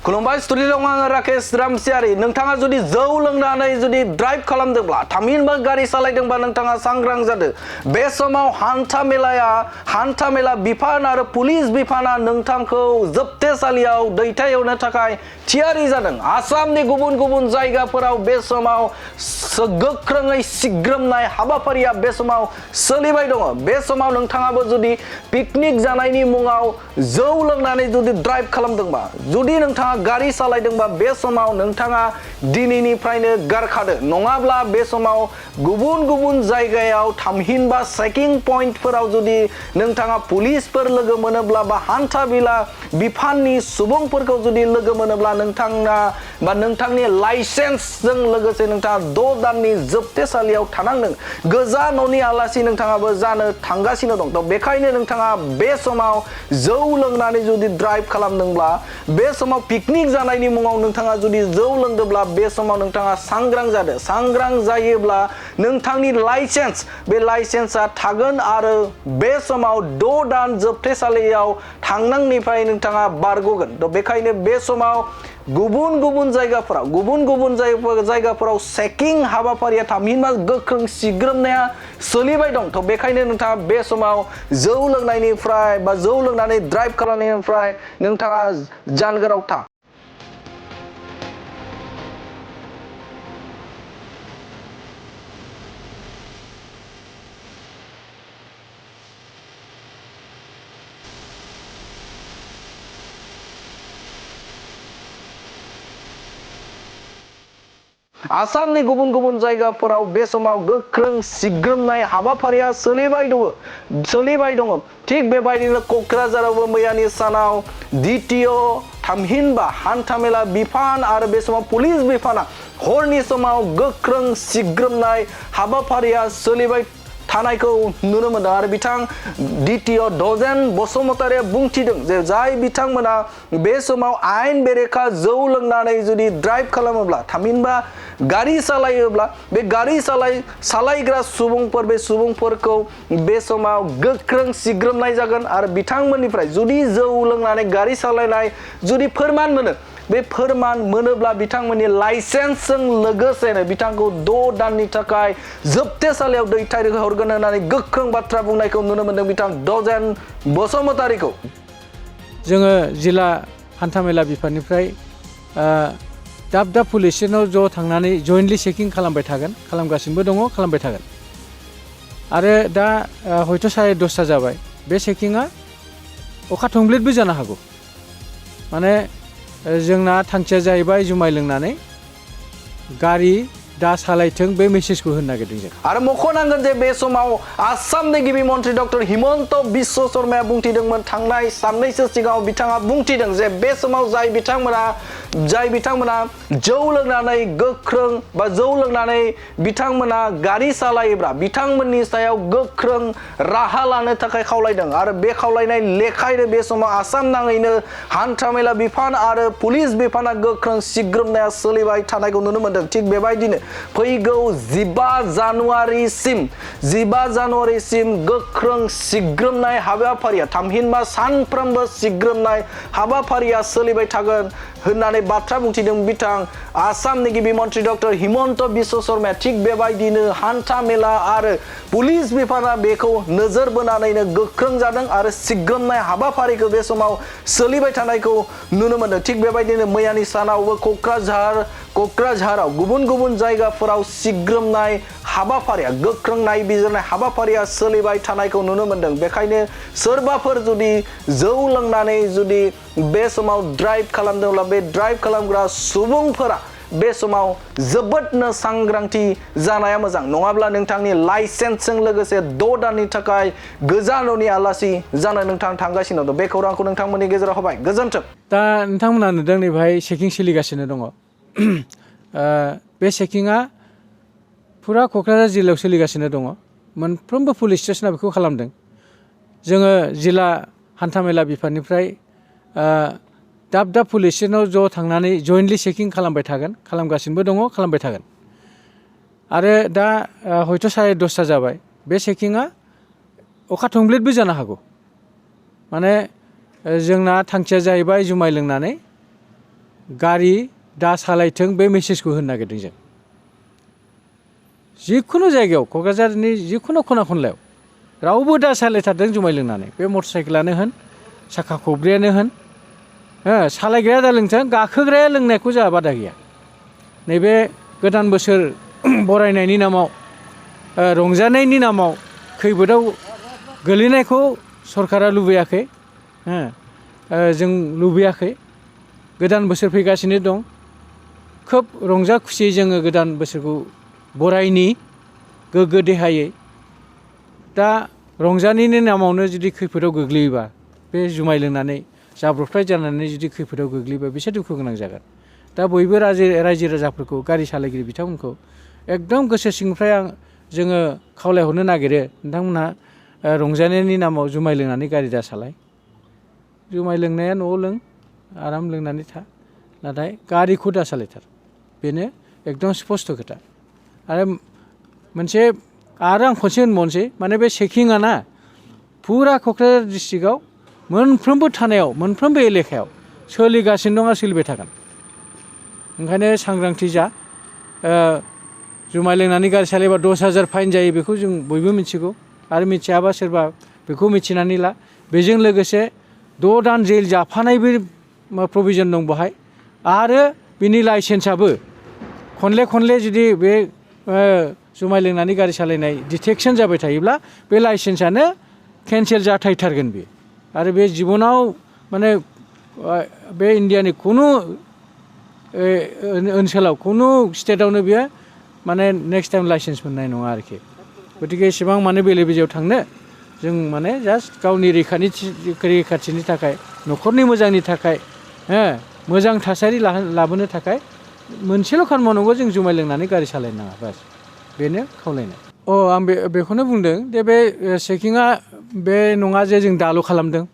खुलुमबाय स्टुडिअ दं आङो राकेश रामसियारि नोंथाङा जुदि जौ लोंनानै जुदि ड्राइभ खालामदोंब्ला थामहिनबा गारि सालायदोंबा नोंथाङा सांग्रां जादो बे समाव हान्था मेला बिफान आरो पुलिस बिफाना नोंथांखौ जोबथेसालियाव दैथायहरनो थाखाय थियारि जादों आसामनि गुबुन गुबुन जायगाफोराव बे समाव गोख्रोङै सिग्रोमनाय हाबाफारिया बे समाव सोलिबाय दङ बे समाव नोंथाङाबो जुदि पिकनिक जानायनि मुङाव जौ लोंनानै जुदि ड्राइभ खालामदोंबा जुदि नोंथाङा गारि सालायदोंबा बे समाव नोंथाङा दिनैनिफ्रायनो गारखादो नङाब्ला बे समाव गुबुन गुबुन जायगायाव थामहिनबा चेकिं पइन्टफोराव जुदि नोंथाङा पुलिसफोर लोगो मोनोब्ला बा हान्था मेला बिफाननि सुबुंफोरखौ जुदि लोगो मोनोब्ला नोंथाङा बा नोंथांनि लाइसेन्सजों लोगोसे नोंथाङा 6 दाननि जोबथेसालियाव थानांदों गोजा न'नि आलासि नोंथाङाबो जानो थांगासिनो दं थ' बेखायनो नोंथाङा बे समाव जौ लोंनानै जुदि ड्राइभ खालामदोंब्ला बे समाव पिकनिक जानायनि मुङाव नोंथाङा जुदि जौ लोंदोंब्ला बे समाव नोंथाङा सांग्रां जादो सांग्रां जायोब्ला नोंथांनि बे लाइसेन्सआ थागोन आरो बे समाव 6 दान जोबथेसालियाव थांनांनिफ्राय नोंथाङा बारग'गोन थ' बेखायनो बे समाव गुबुन गुबुन जायगाफोराव चेकिं हाबाफारिया थामहिनबा गोख्रों सिग्रोमनाया सोलिबाय दं थ' बेखायनो नोंथाङा बे समाव जौ लोंनायनिफ्राय बा जौ लोंनानै ड्राइभ खालामनायनिफ्राय नोंथाङा जानगाराव था आसामनि गुबुन गुबुन जायगाफोराव बे समाव गोख्रों सिग्रोमनाय हाबाफारिया सोलिबाय दङ थिग बेबायदिनो क'क्राझारावबो मैयानि सानाव DTO थामहिनबा हान्थामेला बिफान आरो बे समाव पुलिस बिफाना हरनि समाव गोख्रों सिग्रोमनाय हाबाफारिया सोलिबाय थानायखौ नुनो मोनदों आरो बिथां DTO दजेन बसुमतारिया बुंथिदों जे जाय बिथांमोना बे समाव आयेन बेरेखा जौ लोंनानै जुदि ड्राइभ खालामोब्ला थामहिनबा गारि सालायोब्ला बे गारि सालायग्रा सुबुंफोर बे सुबुंफोरखौ बे समाव गोख्रों सिग्रोमनाय जागोन आरो बिथांमोननिफ्राय जुदि जौ लोंनानै गारि सालायनाय जुदि फोरमान मोनो बे फोरमान मोनोब्ला बिथांमोननि लाइसेन्सजों लोगोसेनो बिथांखौ 6 दाननि थाखाय जोबथेसालियाव दैथायहरगोन होननानै गोख्रों बाथ्रा बुंनायखौ नुनो मोनदों बिथां दजेन बसुमतारिखौ जोङो जिल्ला हान्थामेला बिफाननिफ्राय दाब दाब पुलिस स्टेशनाव ज' थांनानै जयेन्टलि चेकिं खालामबाय थागोन खालामगासिनोबो दङ खालामबाय थागोन आरो दा हयथ' 10:30 जाबाय बे चेकिंआ अखा थंब्लेदबो जानो हागौ माने जोंना थांखिया जाहैबाय जुमाय लोंनानै गारि दा सालायथों बे मेसेजखौ होनो नागिरदों जों आरो मख'नांगोन जे बे समाव आसामनि गिबि मन्त्रि डक्टर हिमन्त बिश्व शर्माया बुंथिदोंमोन थांनाय साननैसो सिगाङाव बिथाङा बुंथिदों जे बे समाव जाय बिथांमोना जौ लोंनानै गोख्रों बा जौ लोंनानै बिथांमोना गारि सालायोब्ला बिथांमोननि सायाव गोख्रों राहा लानो थाखाय खावलायदों आरो बे खावलायनाय लेखायैनो बे समाव आसाम नाङैनो हान्थामेला बिफान आरो पुलिस बिफाना गोख्रों सिग्रोमनाया सोलिबाय थानायखौ नुनो मोनदों थिग बेबायदिनो फैगौ 15 जानुवारिसिम गोख्रों सिग्रोमनाय हाबाफारिया थामहिनबा सानफ्रोमबो सिग्रोमनाय हाबाफारिया सोलिबाय थागोन होननानै बाथ्रा बुंथिदों बिथां आसामनि गिबि मन्त्रि डक्टर हिमन्त बिश्व शर्माया थिग बेबायदिनो हान्था मेला आरो पुलिस बिफाना बेखौ नोजोर बोनानैनो गोख्रों जादों आरो सिग्रोमनाय हाबाफारिखौ बे समाव सोलिबाय थानायखौ नुनो मोनदों थिग बेबायदिनो मैयानि सानावबो क'क्राझाराव गुबुन गुबुन जायगाफोराव सिग्रोमनाय हाबाफारिया गोख्रों नायबिजिरनाय हाबाफारिया सोलिबाय थानायखौ नुनो मोनदों बेखायनो सोरबाफोर जुदि जौ लोंनानै जुदि बे समाव ड्राइभ खालामदोंब्ला बे ड्राइभ खालामग्रा सुबुंफोरा बे समाव जोबोदनो सांग्रांथि जानाया मोजां नङाब्ला नोंथांनि लाइसेन्सजों लोगोसे 6 दाननि थाखाय गोजा न'नि आलासि जानो नोंथां थांगासिनो दं बे खौरांखौ नोंथांमोननि गेजेराव होबाय गोजोन्थों दा नोंथांमोना नुदों नैबेहाय चेकिं सोलिगासिनो दङ बे चेकिंआ फुरा क'क्राझार जिल्लायाव सोलिगासिनो दङ मोनफ्रोमबो पुलिस स्टेशना बेखौ खालामदों जोङो जिल्ला हान्थामेला बिफाननिफ्राय दाब दाब पुलिस स्टेशनाव ज' थांनानै जयेन्टलि चेकिं खालामबाय थागोन खालामगासिनोबो दङ खालामबाय थागोन आरो दा हयथ' 10:30 जाबाय बे चेकिंआ अखा थंब्लेदबो जानो हागौ माने जोंना थांखिया जाहैबाय जुमाय लोंनानै गारि दा सालायथों बे मेसेजखौ होनो नागिरदों जों जिखुनु जायगायाव क'क्राझारनि जिखुनु खना खनलायाव रावबो दा सालायथारदों जुमाय लोंनानै बे मटर साइकेलानो होन साखा खब्रैयानो होन सालायग्राया दा लोंथों गाखोग्राया लोंनायखौ जोंहा बादा गैया नैबे गोदान बोसोर बरायनायनि नामाव रंजानायनि नामाव खैफोदाव गोलैनायखौ सरकारा लुबैयाखै जों लुबैयाखै गोदान बोसोर फैगासिनो दं खोब रंजा खुसियै जोङो गोदान बोसोरखौ बरायनि गोग्गो देहायै दा रंजानायनि नामावनो जुदि खैफोदाव गोग्लैयोबा बे जुमाय लोंनानै जाब्रबथाय जानानै जुदि खैफोदाव गोग्लैयोबा बिसोर दुखु गोनां जागोन दा बयबो रायजो राजाफोरखौ गारि सालायगिरि बिथांमोनखौ एकदम गोसो सिंनिफ्राय जोङो खावलायहरनो नागिरो नोंथांमोनहा रंजानायनि नामाव जुमाय लोंनानै गारि दा सालाय जुमाय लोंनाया न'आव लों आराम लोंनानै था नाथाय गारिखौ दा सालायथार बेनो एकदम स्पस्ट खोथा आरो मोनसे आरो आं खनसे होनबावनोसै माने बे चेकिंआ ना फुरा क'क्राझार डिस्ट्रिक्टआव मोनफ्रोमबो थानायाव मोनफ्रोमबो एलेकायाव सोलिगासिनो दं आरो सोलिबाय थागोन ओंखायनो सांग्रांथि जा जुमाय लोंनानै गारि सालायबा 10,000 फाइन जायो बेखौ जों बयबो मिथिगौ आरो मिथियाबा सोरबा बेखौ मिथिनानै ला बेजों लोगोसे 6 दान जेल जाफानायबो प्रभिजन दं बेहाय आरो बिनि लाइसेन्सआबो खनले जुदि बे जुमाय लोंनानै गारि सालायनाय डिटेक्सन जाबाय थायोब्ला बे लाइसेन्सआनो केन्सेल जाथारगोन बे आरो बे जिबनाव माने बे इण्डियानि खुनु ओनसोलाव खुनु स्टेटआवनो बियो माने नेक्स्ट टाइम लाइसेन्स मोननाय नङा आरोखि गतिके एसेबां माने बेले बेजेआव थांनो जों माने जास्ट गावनि रैखाथिनि थाखाय न'खरनि मोजांनि थाखाय मोजां थासारि लाबोनो थाखाय मोनसेल' खामानि मावनांगौ जों जुमाय लोंनानै गारि सालायनो नाङा बास बेनो खावलायनाय आं बेखौनो बुंदों दे बे चेकिंआ बे नङा जे जों दाल' खालामदों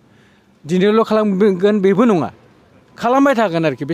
दिनैल' खालामगोन बेबो नङा खालामबाय थागोन आरोखि